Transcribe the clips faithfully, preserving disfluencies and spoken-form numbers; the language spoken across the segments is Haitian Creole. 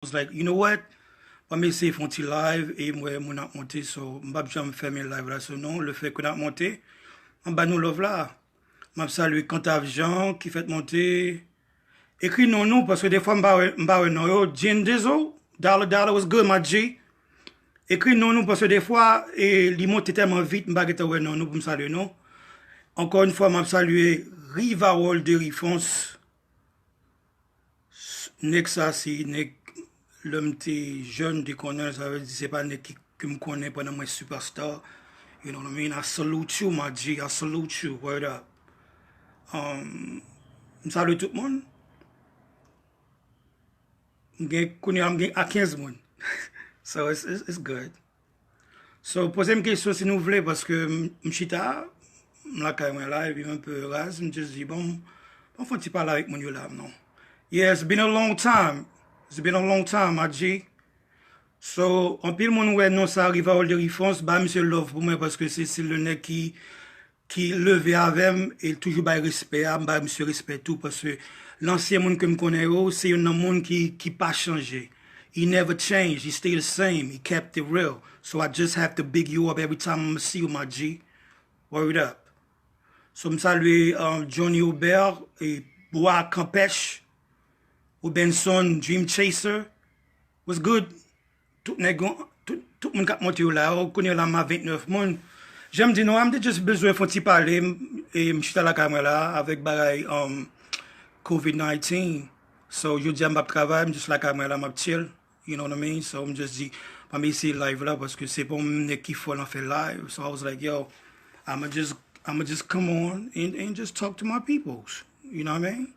was like, you know what? Ban m eseye fè yon ti live e m wè moun ap monte, so m p ap janm fèmen live la, so non, le fait que n ap monte, m ap ba nou love la. M ap salye Kantav Jean ki fèt monte. Ekri non nou, paske defwa m pa wè, m pa wè non yo. Jane Dizzle, Dollar Dollar, what's good, my G? Ekri non nou, paske defwa, e, li monte tèlman vit, m pa gentan wè non nou pou m salye nou. Ankò yon fwa, m ap salye Rivarol Derifons. Nèg sa, se nèg, lè m te jèn, m te konnen l, sa vle di se pa nèg ki, ke m konnen pandan mwen superstar. You know what I mean? I salute you, my G. I salute you. Word up. Um, m salye tout moun. M gen, kounye a, m gen a kenz moun. So, it's, it's, it's good. So, poze m kesyon si nou vle, paske m, m chita, m lakay mwen la, epi m enpe raz, m just di, bon, bon, fè yon ti pale avèk moun yo la, non. Yeah, it's been a long time. It's been a long time, my G. So, anpil moun wè non sa, Rivarol Derifons, ba misye love pou mwen, paske se, se le nèg ki, ki leve avè m, e l toujou bay respè a, m bay misye respè tou, paske lansyen moun ke m konnen yo, se youn nan moun ki, ki pa chanje. He never changed, he stay the same, he kept it real. So I just have to big you up every time I see you, my G. Word up. So m salye, um, Johnny Aubert, e Bwa Kanpèch, Robinson, Dream Chaser. What's good? Tout nèg yo, tout, tout moun k ap monte yo la, ou konnen la m a vennèf moun. Jan m di nou, m te just bezwen fè yon ti pale, m, e m chita lakay mwen la, avèk bagay, um, covid nineteen. So, jodi a m p ap travay, m just lakay mwen la, m ap chill. You know what I mean? So, m just di, pa m eseye live la, paske se pa yon nèg ki fò nan fè live. So, I was like, yo, I'ma just, I'ma just come on and, and just talk to my peoples. You know what I mean?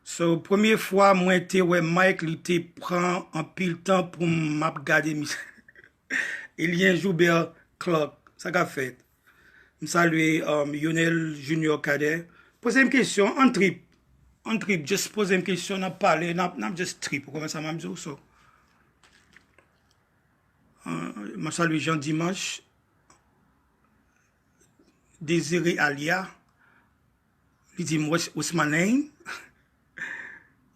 So, premye fwa mwen te wè Mike, li te pran anpil tan pou m ap gade misye. Elien Joubert Clark, sa k ap fèt? M salye, um, Yonel Junior Cadet. Poze m kesyon, ann trip. Ann trip, just poze m kesyon, n ap pale, n ap, n ap just trip. Ou konprann sa m ap di w? So, uh, m ap salye Jean Dimanche, Désiré Alia. Li di m, what's, what's my name?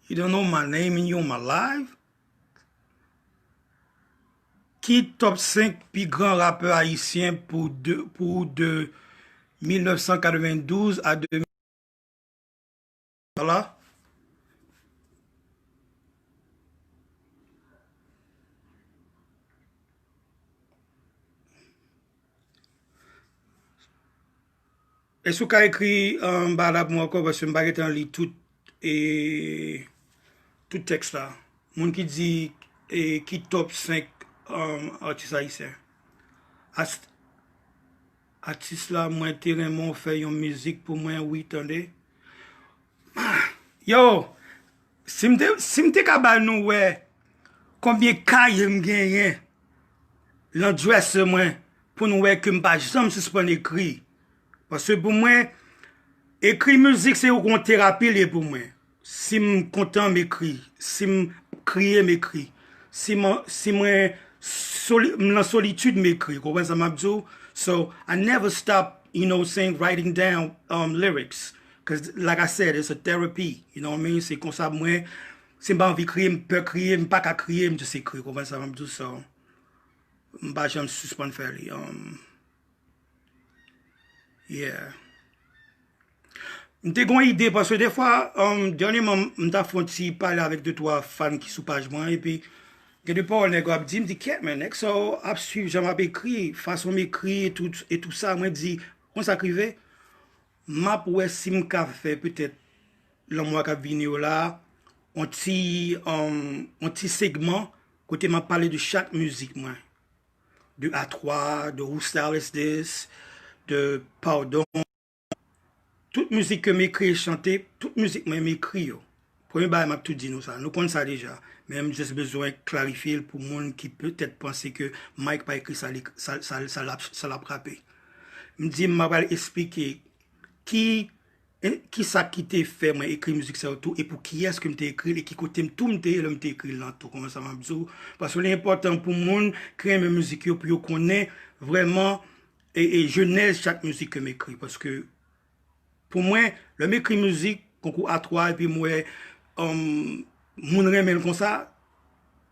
You don't know my name and you on my live? Ki top senk pi gran rapè ayisyen pou de, pou de mil nèf san katrevendouz a de mil? Vwala. Èske w ka ekri, um, bagay la pou mwen ankò, paske m pa gentan li tout, e, tout tèks la. Moun ki di, e, ki top senk, um, atis ayisyen. Ast-, atis la, mwen te renmen w fè yon mizik pou mwen, wi, tande. Yo, si m te, si m te ka ba nou wè konbyen kaye m genyen nan dresser mwen pou nou wè ke m pa janm sispann ekri. Paske pou mwen, ekri mizik se yon terapi li ye pou mwen. Si m kontan, m ekri. Si m kriye, m ekri. Si mwen, si mwen soli-, m nan solitid, m ekri. Ou konprann sa m ap di w? So, I never stop, you know, saying, writing down, um, lyrics. 'Cause, like I said, it's a therapy. You know what I mean? Se konsa mwen, si m pa anvi kriye, m pè kriye, m pa ka kriye, m just ekri. Ou konprann sa m ap di w? So, m pa janm sispann fè li. Um, yeah. M te gon ide, paske defwa, um, dènyèman, m ta fè yon ti pale avèk de twa fan ki sou paj mwen, epi gen de pawòl nèg yo ap di, m di, kèt, men, nèg sa yo ap swiv jan m ap ekri, fason m ekri, e tout, e tout sa, mwen di, konsa k rive, m ap wè si m ka fè petèt, nan mwa k ap vini yo la, yon ti, um, yon ti segman, kote m ap pale de chak mizik mwen. De A twa, de Whose Style Is This, de Pardon. Tout mizik ke m ekri e chante, tout mizik mwen m ekri yo. Premye bagay m ap tou di nou sa, nou konn sa deja. Men m just bezwen klarifye l pou moun ki petèt panse ke Mike pa ekri sa li, sa, sa, sa l ap, sa l ap rape. M di m pral esplike ki, e, kisa ki te fè mwen ekri mizik sa yo tou, e pou kiyès ke m te ekri l, e ki kote m tou m te ye lè m te ekri l lan tou, kòman sa m ap di w. Paske li enpòtan pou moun ki renmen mizik yo, pou yo konnen vrèman, e, e jenèz chak mizik ke m ekri. Paske pou mwen, lè m ekri mizik, konkou A twa, epi m wè, um, moun renmen l konsa,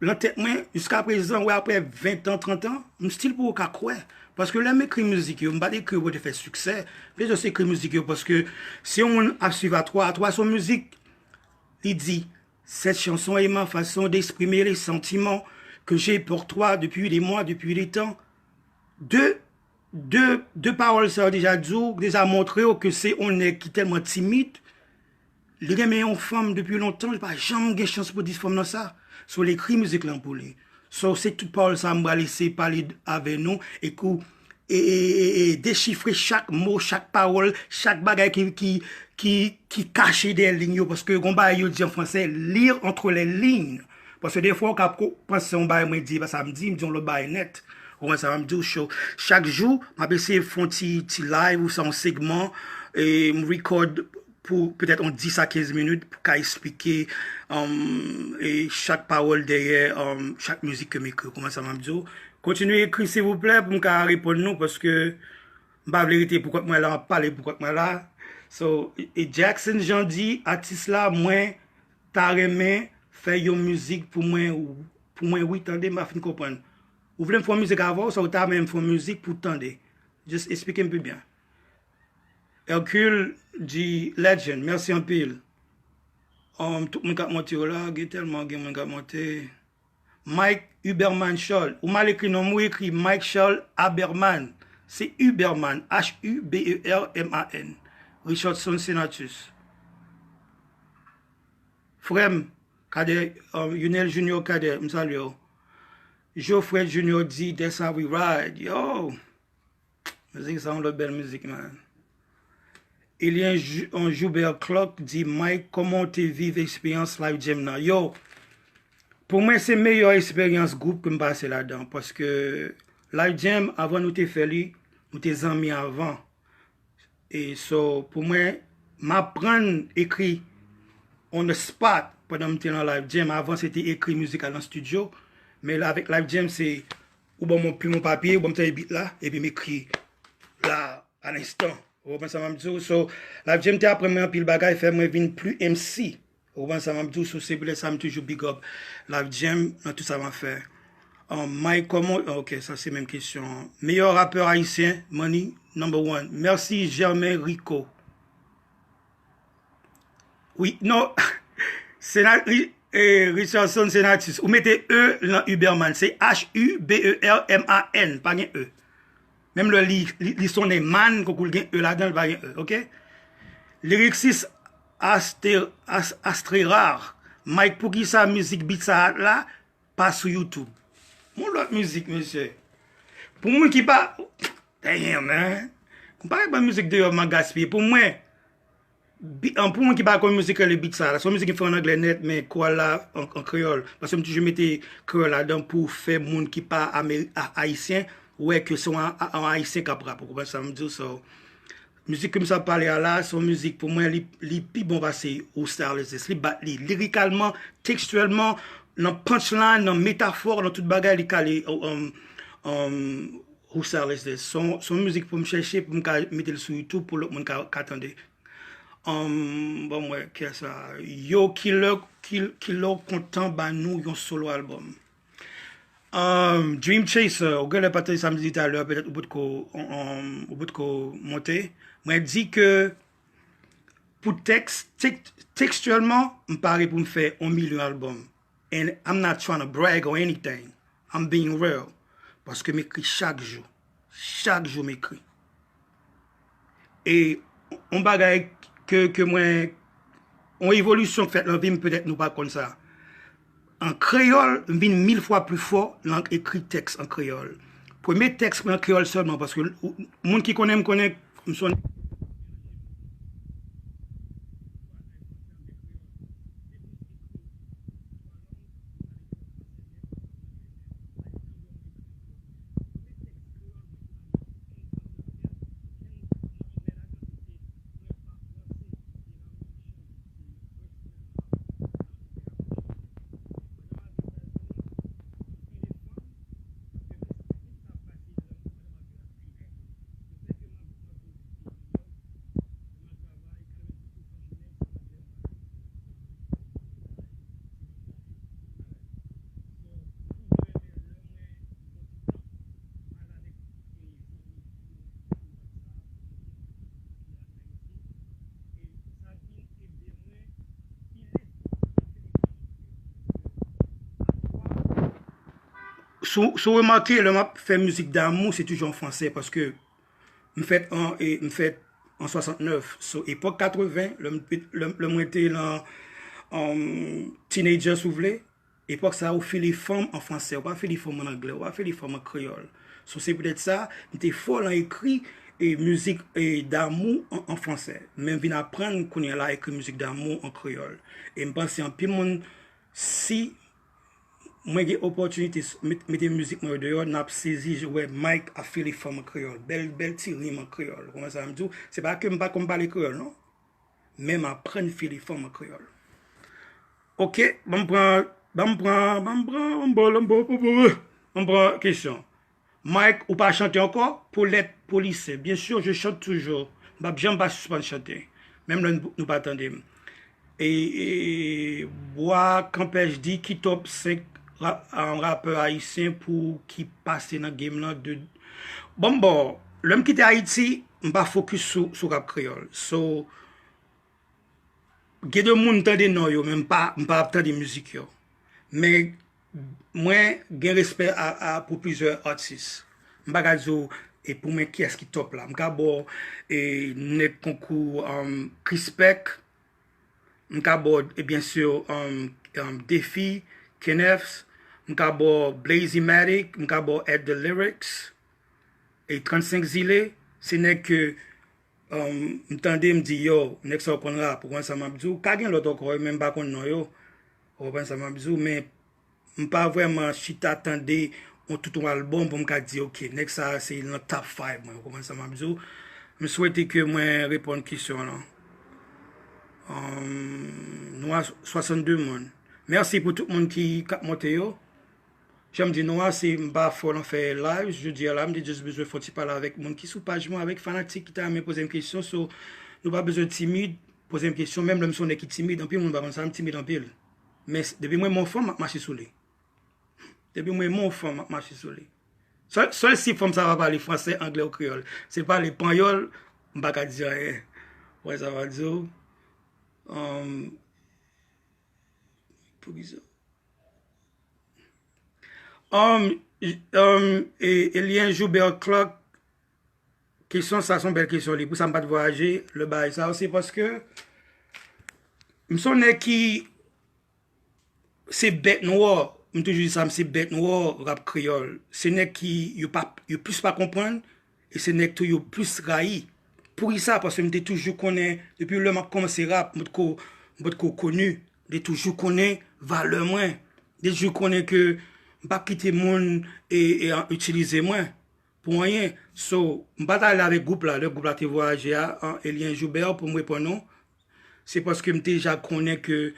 Nan tèt mwen, jiska prezan, wè, apre ven tan, trant an, m still poko ka kwè. Paske lè m ekri mizik yo, m pa t ekri yo pou te fè siksè. M te jis ekri mizik yo paske si yon moun ap swiv Atwa, Atwa se yon mizik, li di, cette chanson est ma façon d'exprimer les sentiments que j'ai pour toi depuis des mois, depuis des temps. De de, de pawòl sa yo deja di w, deja montre w ke se yon nèg ki tèlman timid, li renmen yon fanm depi lontan, li pa janm gen chans pou di fanm nan sa. So, li ekri mizik lan pou li. So, se tout pawòl sa m pral eseye pale avè nou e kou e, e, e, e dechifre chak mo, chak pawòl, chak bagay ki, ki, ki, ki kache dèyè liy yo. Paske gon bagay yo di an fransè, lire entre les lignes. Paske defwa, w ka ko- panse yon bagay mwen di, e pa sa m di, m di yon lòt bagay nèt. Ou konprann sa m di w, show. Chak jou, m ap eseye fè yon ti, ti live ou sa yon segman, e m record pou petèt yon dis a kenz minit pou ka eksplike um, e chak pawòl dèyè um, chak mizik ke m ekri. Ou konprann sa m ap di w? Kontinye ekri, silvouplè, pou m ka reponn nou, paske m pa vle rete pou kont mwen la, m ap pale pou kont mwen la. So, e Jackson Jean di, atis la, mwen ta renmen fè yon mizik pou mwen, pou mwen, wi, tande, m pa fin konprann. Ou vle m fè yon mizik avè w, sa ou ta renmen m fè yon mizik pou w tande? Just eksplike m pi byen. Hercule di, legend, mèsi anpil. Um, tout moun k ap monte yo la, gen tèlman gen moun k ap monte. Mike Huberman Charles. Ou mal ekri non m, ou ekri Mike Charles Haberman. Se Huberman, H U B E R M A N. Richardson Senatus. Frè m, Kadè, um, Yonel Junior Kadè, m salye w. Geoffrey Junior di, that's how we ride. Yo! Mizik sa yon lòt bèl mizik, man. Elien Ju- on Joubert Clark di, Mike, kòman w te viv eksperyans Live Jam nan? Yo, pou mwen, se meyè eksperyans gwoup ke m pase ladan. Paske Live Jam, avan nou te fè li, nou te zanmi avan. E so, pou mwen, m aprann ekri on the spot pandan m te nan Live Jam. Avan, se te ekri mizik a nan estidyo. Men la, avèk Live Jam, se ou ban m yon plim, yon papye, ou ban m tande beat la, epi m ekri la, a lenstan. Ou konprann sa m ap di w? So, Live Jam te aprann mwen anpil bagay, fè mwen vin pli M C. Ou konprann sa m ap di w? So, se poutèt sa m toujou big up Live Jam nan tout sa m ap fè. Um, Mike, kòman, ok, sa se menm kesyon an. Meyè rapè ayisyen, Money, number one. Mèsi, Germain Rico. Wi, non, Sena- Ri- eh, Richardson Senatus. Ou mete E nan Huberman. Se H U B E R M A N. Pa gen E. Menm lè li, li, li sonnen man, konkou l gen E ladan l, pa gen E, ok? Lyricist Aster- As- Astrerar. Mike, poukisa mizik Beat Sahat la pa sou YouTube? Yon lòt mizik, mesye. Pou moun ki pa. Damn, man. Konpare ban mizik deyò, m a gaspiye. Pou mwen, bi- an, pou moun ki pa konn mizik rele Beat Sahat la, se yon mizik ki fè an anglè nèt, men koral la an, an kreyòl. Paske m toujou mete kreyòl ladan pou fè moun ki pa Ameri- a- ayisyen wè ke se yon a- a- yon ayisyen k ap rap. Ou konprann sa m di w? So, mizik ke m sa pale a la, se yon mizik pou mwen, li, li pi bon pase Who Stylist This. Li bat li lirikalman, tekstyèlman, nan punchline, nan metafò, nan tout bagay, li kale um, um, Who Stylist This. Se yon, se yon mizik pou m chèche, pou m ka mete l sou YouTube, pou lòt moun ka, ka tande. Um, bon, mwen, kè sa. Yo, kilè, kil- kilè w kontan ba nou yon solo album? Um, Dream Chaser, ou genlè pa tande sa m di talè, petèt ou potko, um, ou potko monte. Mwen di ke pou tèks, tek- tekstyèlman, m pare pou m fè yon milyon album. And I'm not trying to brag or anything. I'm being real. Paske m ekri chak jou. Chak jou m ekri. E yon bagay ke, ke mwen, yon evolisyon k fèt nan vi m, petèt nou pa konn sa. An kreyòl, m vin mil fwa pli fò nan ekri tèks an kreyòl. Premye tèks mwen an kreyòl sèlman, paske ou- moun ki konnen m konnen m se yon Si w remake, lè m ap fè mizik damou, se toujou an fransè, paske m fèt an, e, m fèt an swasantnèf. So, epòk katreven, lè m, lè m, lè mwen te nan um, teenager, si w vle, epòk sa a, ou file fanm an fransè, ou pa file fanm an anglè, ou pa file fanm an kreyòl. So, se poutèt sa, m te fò lan ekri e mizik e damou an, an fransè. Men m vin aprann kounye a la ekri mizik damou an kreyòl. E m panse anpil moun, si mwen gen opòtinite mete mizik mwen yo deyò, n ap sezi wè Mike ap file fanm an kreyòl. Bèl, bèl ti rim an kreyòl. Ou konprann sa m di w? Se pa ke m pa konn pale kreyòl, non. Men m aprann file fanm an kreyòl. Ok, ban m pran, ban m pran, ban m pran, ban m pran, ban m pran, ban m pran kesyon. Mike, ou pa chante ankò? Paulette Polissin, bien sûr, je chante toujours. M p ap janm pa sispann chante, menm lè nou pa tande m. E, e Bwa Kanpèch di ki top senk ra, rapè ayisyen pou ki pase nan game lan de. Bon, bon, lè m kite Ayiti, m pa fokis sou, sou rap kreyòl. So, gen de moun m tande non yo, men m pa, m pa ap tande mizik yo. Men mwen gen respè a, a, pou plizyè atis. M pa ka di w, e pou mwen kiyès ki top la. M ka ba w, e, nèg konkou, um, Krispek, m ka ba w, e, byen si, um, um, Defi, Kenefs, m ka ba w Blazy Matic, m ka ba w Ed the Lyrics, e trannsenk Zile, se nèg ke, um, m tande, m di, yo, nèg sa yo konn rap, ou konn sa m ap di w. Ka gen lòt ankò, men m pa konn non yo. Ou konprann sa m ap di w, men m pa vrèman chita tande yon tout yon albòm pou m ka di, ok, nèg sa a se nan top five mwen, ou konprann sa m ap di w. M swete ke mwen reponn kesyon an lan. Um, nou a swasannde moun. Mèsi pou tout moun ki, k ap monte yo. Jan m di nou a, se m pa fò nan fè live, jodi a la, m te just bezwen fè yon ti pale avèk moun ki sou paj mwen, avèk fanatik ki ta renmen poze m kesyon, so, nou pa bezwen timid, poze m kesyon, menm lè m se yon nèg ki timid, anpil moun pa konn sa, m timid anpil. Men s, depi mwen renmen yon fanm, m ap mache sou li. Depi mwen renmen yon fanm, m ap mache sou li. Sèl, sèl si fanm sa pa pale fransè, anglè ou kreyòl. Si l pale panyòl, m pa ka di anyen. Wè sa m ap di w. Um, poukisa? Um, um, e, Elien Joubert Clark, kesyon sa se yon bèl kesyon li. Pou sa m pa t vwayaje, lè bagay sa yo, se paske m se yon nèg ki se bèt nwè, m toujou di sa, m se bèt nwè rap kreyòl. Se nèg ki yo pa, yo plis pa konprann, e se nèg tou yo plis rayi. Poukisa? Paske m te toujou konnen, depi lè m ap kòmanse rap, m potko, m potko koni, m te toujou konnen valè mwen. M te toujou konnen ke m p ap kite moun e, e, itilize mwen pou anyen. So, m pa t ale avèk gwoup la, lè gwoup la te vwayaje a, an, Elien Joubert, pou m reponn ou, se paske m te deja konnen ke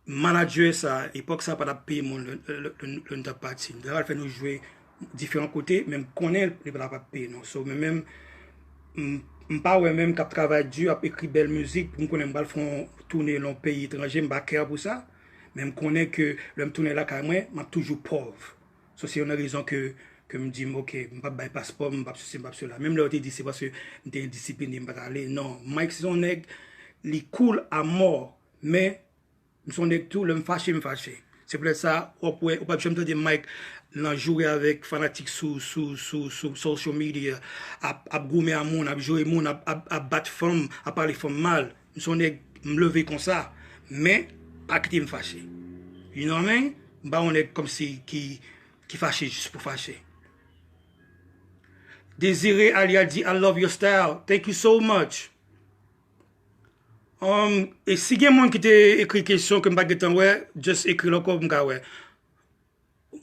manadjè sa, epòk sa pa t ap peye moun lè, lè, lè, lè nou t ap pati. Li ta pral fè nou jwe diferan kote, men m konnen li pa t ap peye nou. So, men menm, m, m pa wè menm k ap travay di, ap ekri bèl mizik, pou m konnen m pral fè yon toune nan yon peyi etranje, m pa care pou sa. Men m konnen ke lè m tounen lakay mwen, m ap toujou pòv. So, se youn nan rezon ke, ke m di m, ok, m p ap bay paspò m, m p ap sesi, m p ap sela. Menm lè yo te di se paske m te endisipline, m pa t ale. Non, Mike se yon nèg, li cool a mò, men m se yon nèg tou, lè m fache, m fache. Se poutèt sa, w ap wè, ou p ap janm tande Mike nan joure avèk fanatik sou, sou, sou, sou social media, ap, ap goumen a moun, ap joure moun, ap, ap, ap bat fanm, ap pale fanm mal. M se yon nèg, m leve konsa. Men, pa kite m fache. You know what I mean? M pa yon nèg kòmsi ki, ki fache jis pou fache. Désiré Alia di, I love your style. Thank you so much. Um, e si gen moun ki te ekri kesyon ke m pa gentan wè, just ekri l ankò pou m ka wè.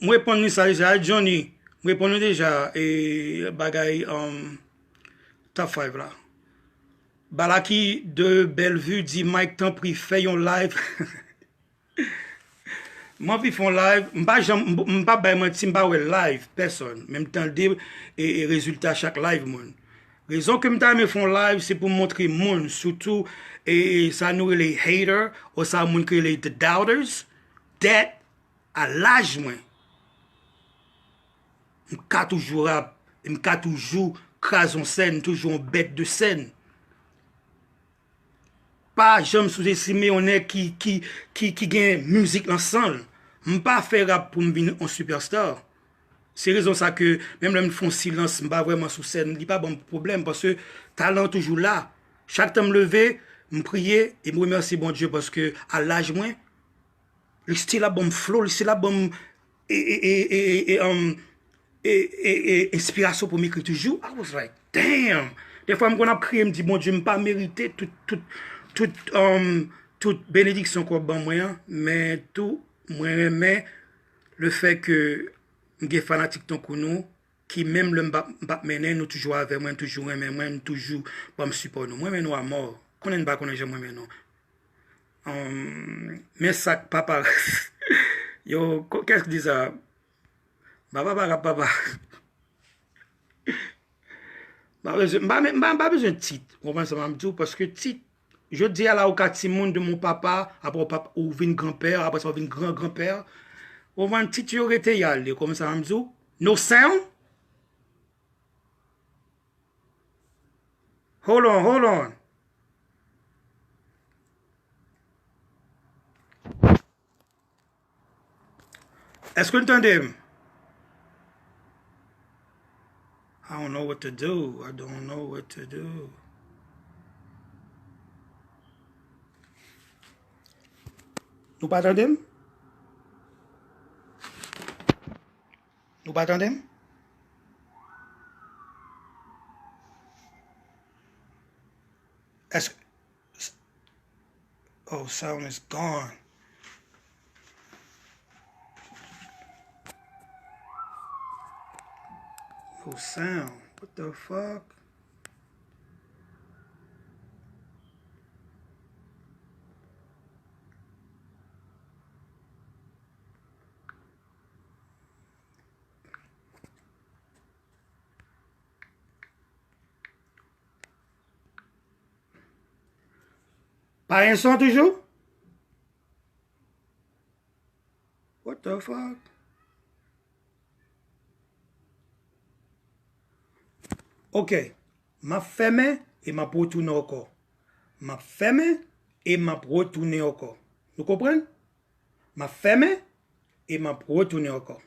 M reponn li sa deja, Johnny. M reponn li deja, e bagay, um, top five la. Balaki de Bellevue di, Mike, tanpri, fè yon live. M anvi fè yon live, m pa janm, m, m pa bay manti, m pa wè live pèsòn, men m tande e, e rezilta chak live moun. Rezon ke m ta renmen fè yon live, se pou m montre moun, sitou e, e sa nou rele hater, ou sa moun ki rele the doubters, that a laj mwen, m ka toujou rap, e m ka toujou kraze yon sèn, m toujou yon bèt de sèn. Pa janm souzestime yon nèg ki, ki, ki, ki gen mizik nan san l. M pa fè rap pou m vin yon superstar. Se rezon sa ke menm lè m fè yon silans, m pa vrèman sou sèn, li pa ban m pwoblèm paske talan toujou la. Chak tan m leve, m priye e m remèsye Bondye paske a laj mwen, li still ap ban m flow, li still ap ban m e, e, e, e, e, um, e, e, e, enspirasyon pou m ekri toujou. I was like, damn! Defwa m konn ap kriye, m di, Bondye, m pa merite tout, tout, tout, um, tout benediksyon ke w ap ban mwen an, men tou, mwen renmen le fè ke m gen fanatik tankou nou, ki menm lè m p ap, m p ap mennen, nou toujou avè mwen, toujou renmen mwen, toujou ban m sipò nou. Mwen renmen nou amò. Konnen n pa konnen jan mwen renmen nou. Um, men sa k papa. Yo, ko- qu'est-ce que dit ça? Papa pa rap, papa. M pa bezwen, m pa, m pa, m pa bezwen tit. Ou konprann sa m ap di w? Paske tit, jodi a la, ou ka timoun de mon papa, apre w pap, ou vin granpè, apre sa, ou vin gran granpè. Ou konprann? Tit yo rete y ale, ou konprann sa m ap di w? No sound? Hold on, hold on. Èske n tande m? I don't know what to do. I don't know what to do. Nou pa tande m? Nou pa tande m? Èske Oh, sound is gone. No sound. What the fuck? Pa gen son toujou? What the fuck? Ok. M ap fèmen e m ap retounen ankò. M ap fèmen e m ap retounen ankò. Nou konprann? M ap fèmen e m ap retounen ankò.